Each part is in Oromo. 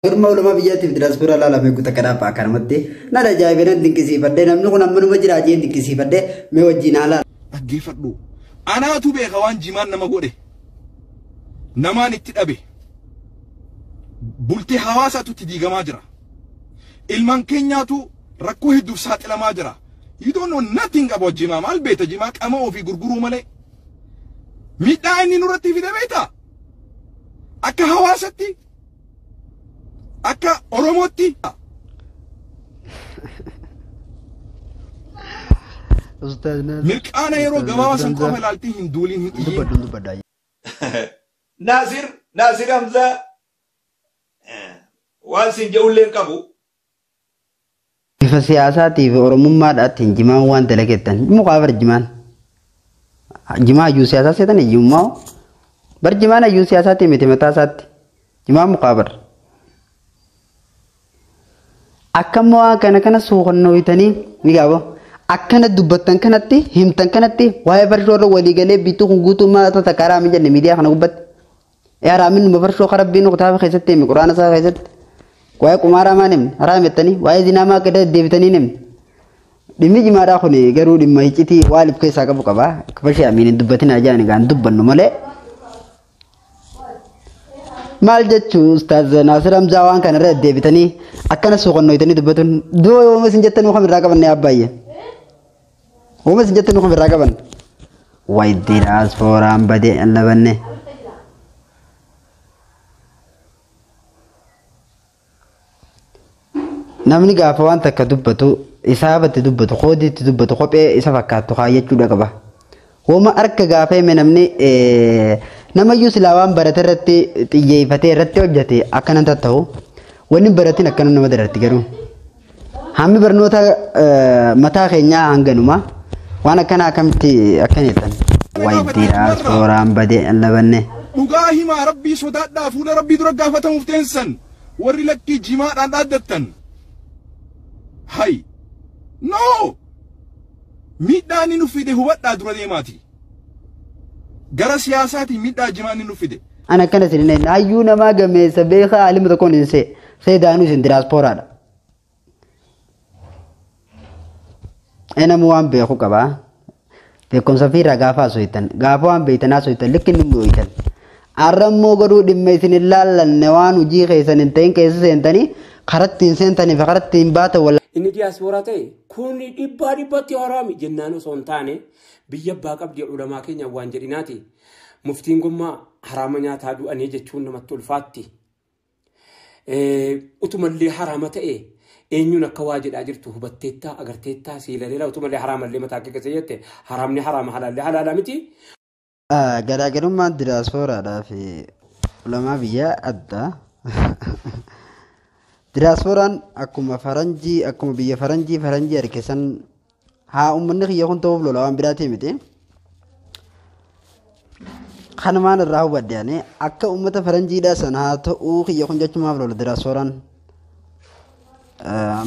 Orma ulamaa biyyaatiif diraaspooraa ilaalame guuta kanaaf akkanumatti nan ajaa'ibee nan dinqisiifadhee namni kun ammanuma jira jeen dinqisiifadhee mee wajjin haala. Dhaggeeffadhu. Anaatu beeka waan jimaan nama godhe. Namaan itti dhabe. Bultee hawaasaatu itti diigamaa jira. Ilmaan keenyaatu rakkoo hedduuf saaxilamaa jira. You don't know nothing about jimaa. Maal beekta jimaa qama ofii gurguruu malee. Miidhaa inni nurratti fide beektaa? Akka hawaasatti, akka Oromootti. Mirqaana yeroo gabaabaa san qofa ilaaltee hin duuliin hin iyyiin. Dubbadhu dubbadhaa. Naasir Naasir Hamzaa waan siin jedhullee hin qabu. Bifa siyaasaatiif oromummaadhaatiin jimaan waan dalagettan mukaa bar jimaan. Jimaa hayyuu siyaasaa seetan iyyummaa bar jimaan hayyuu siyaasaatii miti mataa isaatti jimaan mukaa bar. Akkammoo waan kana kana suuqannooytanii ni gaabo. Akkana dubbattan kanatti himtan kanatti waa'ee farshoo irra walii galee bituu kun guutummaa takka haraami jenne miidiyaa kana gubbatti. Haraamin numa farshoo karabbiin kitaaba keessatti himi quraana isaa keessatti. Waa'ee qumaaraa maan himne haraam jettanii waa'ee zinaa maa gada deebitanii himne. Dhimmi jimaadhaa kun garuu dhimma iccitii waan of keessaa qabu qaba. Bashee amiin hin dubbatinaa jedhani gaan dubbannu malee. Maal jechuu Ustaaz Naasir Hamzaa waan kana irra deebitanii akkana suuqannooytanii dubbatuun du'a yooma isin jettan kam irraa qabanne abbaayye. Yooma isin jettan kam irraa qaban. Wayi diraaspooraan badee labanne. Namni gaafa waan takka dubbatu isaabatti dubbatu qoodiitti dubbatu kophee isa fakkaattu kaayyachuudha qaba. Hooma harka gaafa hime namni namayyuu silaa waan barate irratti xiyyeeffatee irratti hojjete akkana tatta'u wanni baratin akkana nama dararti garuu. Hammi barnoota mataa keenyaa hanganuma waan akkana akkamitti akkana jettan. Wayi diraaspooraan badee labanne. Dhugaa himaa rabbii sodaadhaa fuula rabbii dura gaafatamuuf teensan warri lakkii jimaadhaan dhaaddattan. Hay! No! Miidhaa inni nu fide hubadhaa dura deemaati. Gara siyaasaatiin miidhaa jimaa inni nu fide. Ana akkana isin hin hayyuu namaa gameessa beekaa alima tokkoon hin see seedaanuu isin diraaspooraadha. Nama waan beeku qaba. Beekumsa fi irraa gaafa haasoftan gaafa waan beektan haasoftan likki inni moo'itan. Har'a immoo garuu dhimma isin hin laallanne waan hojii keessan hin ta'in keessa seentanii karatti hin seentanii fi karatti hin baatan wal. Inni diyaaspooraa ta'e kun dhibbaa dhibbatti haraami jennaan osoo hin taane biyya abbaa qabdi ulamaa keenya waan jedhinaati. Muftiin gommaa haraama nyaataa du'anii jechuun namatti ulfaatti. Utumallee haraama ta'e eenyuun akka waa jedhaa jirtu hubatteettaa agarteettaa siilaleera utumallee haraamallee mataa kee keessa jette haraamni haraama halaallee halaala miti. Garaagarummaan diraaspooraadhaa fi ulamaa biyyaa adda. Diraaspooraan akkuma faranjii akkuma biyya faranjii faranjii harkisan haa uummanni kiyya kun ta'uuf lola waan biraatii miti. Kanumaan irraa hubadhe ani akka uummata faranjiidhaa sana haa ta'uu kiyya kun jechumaaf lola diraaspooraan.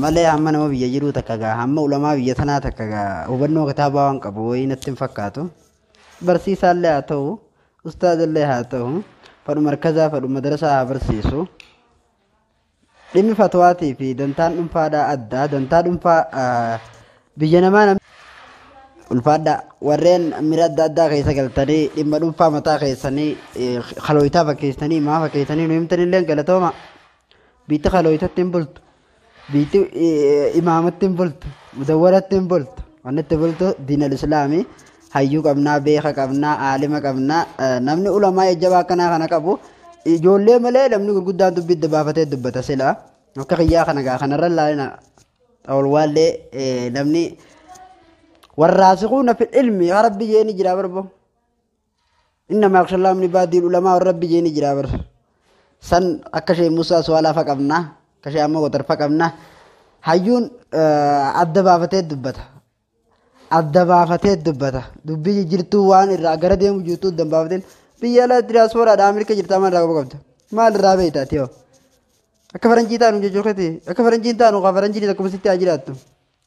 Malee hamma nama biyya jiruu takka gaa hamma ulamaa biyya tanaa takka gaa hubannoo kitaabaa waan qabu wayii natti hin fakkaatu. Barsiisaallee haa ta'u ustaazillee haa ta'u fadhu markazaa fadhu madarasaa haa barsiisu. Dhimmi fatwaatii fi dantaan dhuunfaadhaa adda dantaa dhuunfaa biyya namaa ulfaadhaa warreen mira adda addaa keessa galtanii dhimma dhuunfaa mataa keessanii kalooyitaa fakkeessanii maa fakkeessanii nu himtanillee galatooma biitti kalooyitatti hin bultu biitti imaamatti hin bultu mudawwaratti hin bultu wanni itti bultu diinal islaamii hayyuu qabnaa beeka qabnaa aalima qabnaa namni ulamaa jajjabaa akkanaa kana qabu. Ijoollee malee namni gurguddaan dubbii itti baafatee dubbata sila akka kiyyaa kana gaa kanarra laalina xawalwaallee namni warraasiquuna fil ilmi yaa rabbi jeeni jira barbo innama yakhshallahu min ibaadihi ulamaa rabbi jeeni jira bar san akka shee Musaa Suwaalaa fa qabna akka shee amma Qotar fa qabna hayyuun adda baafatee dubbata adda baafatee dubbata dubbii jijjiirtuu waan irraa gara deemu jirtuu adda baafateen biyya ala diraaspooraadha Ameerika jirtaa maal irraa qabda maal irraa beektaa ati hoo akka faranjii taanu jechuu keeti akka faranjiin taanu kaa faranjiin akkuma sitti haa jiraattu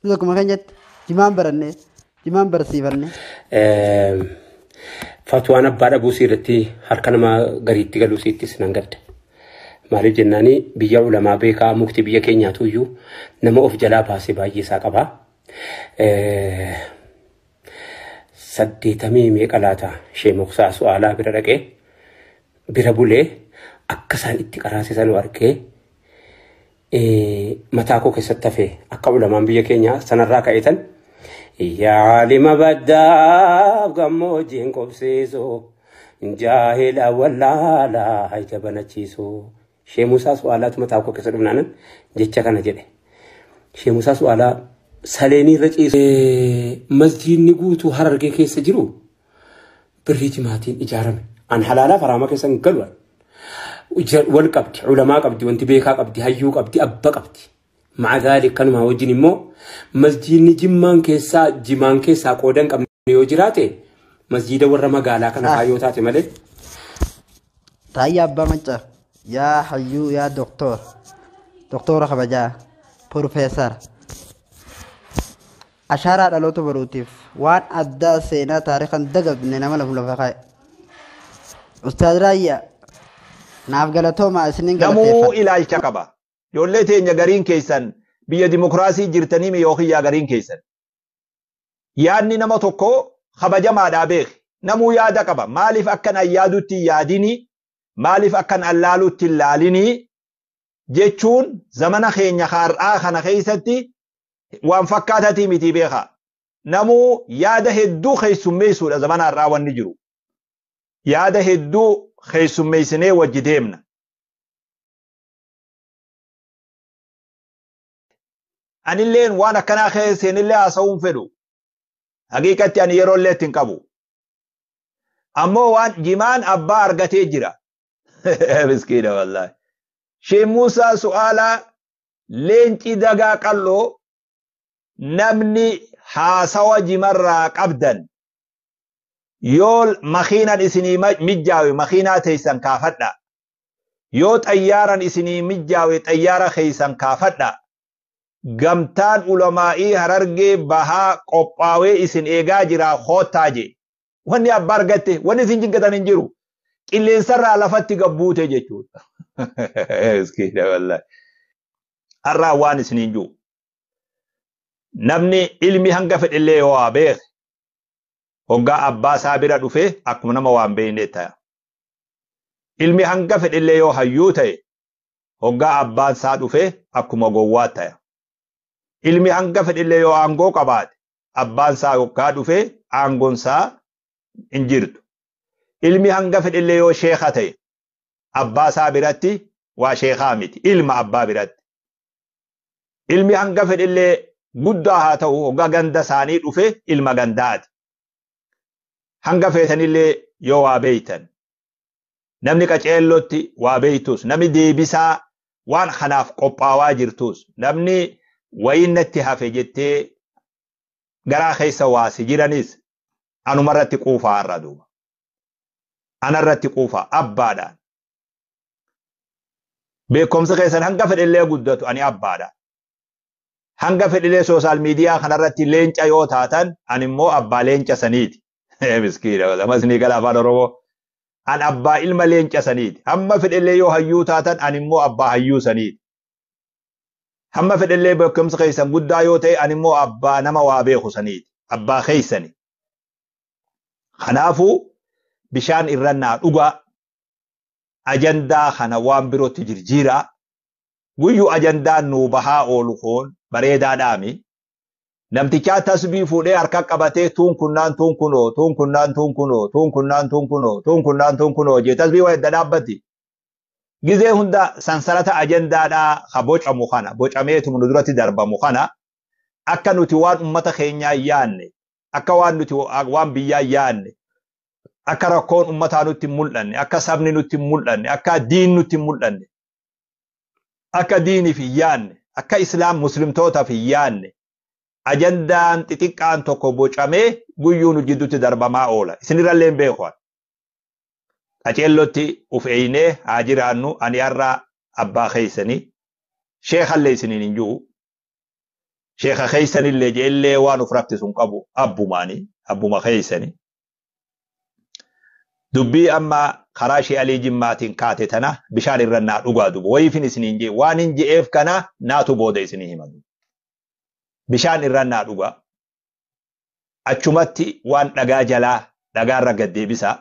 nus akkuma keenyatti jimaan baranne jimaan barsiifanne. Fatwaan abbaa dhabuu irratti harka nama gariitti galuu siittis nan gadda. Maaliif jennaani biyya ulamaa beekaa mukti biyya keenyaatu iyyuu nama of jalaa baasee baay'ee isaa qaba. 80 meeqa laata Shee Muksaa Su'aalaa bira dhaqee bira bulee akka isaan itti qaraasisan argee mataa koo keessatti hafee akka ulamaan biyya keenyaa sanarraa ka'eetan yaa lima baddaaf gammoojjiin qobsiisu jaahila wallaalaa ija banachiisu. Shee Musaa Su'aalaatu mataa koo keessa dhufnaanan jecha kana jedhe. Shee Musaa Su'aalaa saleenii irra ciisu. Masjiidni guutuu Harargee keessa jiru birrii jimaatiin ijaarame. An halaalaaf haraama keessa hin galu. Wal qabdi, ulamaa qabdi, wanti beekaa qabdi, hayyuu qabdi, abba qabdi. Ma'a dhaalik kanumaa wajjin immoo masjiidni jimmaan keessaa jimaan keessaa qooda hin qabne yoo jiraate masjiida warra magaalaa kana faa yoo taate malee. Raayyaa Abbaa Maccaa, yaa hayyuu, yaa doktor, doktora kabajaa, profeesar. Ashaaraa dhaloota baruutiif waan addaa seenaa taarikan dagabne nama lafu lafa kaa'e. Ustaaz Raayyaa, naaf galatoomaa, isinin Namuu galateeffadha. ilaalcha qaba. Ijoollee teenya gariin keessan biyya dimokiraasii jirtanii yookiin yaa gariin keessan. Yaadni nama tokko kabajamaadhaa beeki. Namuu yaada qaba. Maaliif akkan an yaadutti hin yaadini? Maaliif akkan an laalutti hin laalini? Jechuun zamana keenya har'aa kana keessatti waan fakkaatatii miti beeka. Namuu yaada hedduu keessummeessuudha zamana har'aa wanni jiru. Yaada hedduu keessummeessinee wajji deemna. Anilleen waan akkanaa keesseenillee haasa'uun fedhu. Haqiiqatti ani yeroo illee ittiin qabu. Ammoo waan jimaan abbaa argatee jira. Miskiina wallaahi. Shee Muusaa Su'aalaa leenci dagaa qalloo namni haasawa jimarraa qabdan yoo makiinan isinii mijjaawe makiinaa teessan kaafadha. Yoo xayyaaran isinii mijjaawe xayyaara keessan kaafadha. Gamtaan ulamaa'ii Harargee bahaa qophaawee isin eegaa jira koottaa jee. Wanni abbaa argatte wanni isin jiggatan hin jiru. Qilleensarraa lafatti gabbuute jechuudha. Miskiina wallaahi. Har'aa waan isiniin jiru. Namni ilmi hanga fedhellee yoo waa beeke hoggaa abbaa isaa bira dhufe akkuma nama waan beekne ta'a. Ilmi hanga fedhellee yoo hayyuu ta'e hoggaa abbaan isaa dhufe akkuma gowwaa ta'a. Ilmi hanga fedhellee yoo aangoo qabaate abbaan isaa hoggaa dhufe aangoon isaa hin jirtu. Ilmi hanga fedhellee yoo sheeka ta'e abbaa isaa biratti waa sheekaa miti. Ilma abbaa biratti. Ilmi hanga fedhellee guddaa haa ta'u hoggaa ganda isaanii dhufe ilma gandaati. Hanga feetanillee yoo waa beeytan. Namni qaceellotti waa beeytus, namni deebisaa waan kanaaf qophaawaa jirtus, namni wayiin natti hafe jettee garaa keessa waasi jiranis anumarratti quufaa har'a duuba. Anarratti quufaa abbaadhaan. Beekumsa keessan hanga fedhellee guddatu ani abbaadha. Hanga fedhilee social media kanarratti leenca yoo taatan ani immoo abbaa leenca saniiti. Miskiina masni gala afaan Oromoo. An abbaa ilma leenca saniiti. Hamma fedhellee yoo hayyuu taatan ani immoo abbaa hayyuu saniiti. Hamma fedhellee beekumsa keessan guddaa yoo ta'e ani immoo abbaa nama waa beeku saniiti. Abbaa keessani. Kanaafuu bishaan irrannaa dhugaa ajandaa kana waan birootti jirjiiraa. Guyyuu ajandaan nuu bahaa oolu kun bareedaadhaami. Namtichaa tasbii fuudhee harka qabatee tuun kunnaan tuun kunoo tuun kunnaan tuun kunoo tuun kunnaan tuun kunoo tuun kunnaan tuun kunoo jee tasbii waa edda dhaabbatti. Gizee hunda sansalata ajandaadhaa ka bocamu kana bocameetu nu duratti darbamu kana akka nuti waan ummata keenyaa yaanne akka waan nuti waan biyyaa yaanne akka rakkoon ummataa nutti hin mul'anne akka sabni nutti hin mul'anne akka diin nutti hin mul'anne akka diiniif hin yaanne akka islaam muslimtootaaf hin yaanne ajandaan xixiqqaan tokko bocamee guyyuu nu jidduutti darbamaa oola. Isinirrallee hin beeku. Qaceellotti uf eeynee haa jiraannu ani har'a abbaa keessanii sheekallee isiniin hin jiru. Sheeka keessanillee jeellee waan uf rakkisu hin qabu abbumaanii abbuma keessanii. Dubbii amma Karaa Shee Alii Jimmaatiin kaate tana bishaan irra naa dhugaa duba. Wayiifin isiniin jee waan hin je'eef kana naatu booda isinii hima. Bishaan irra naa dhugaa. Achumatti waan dhagaa jalaa dhagaarra gad deebisaa.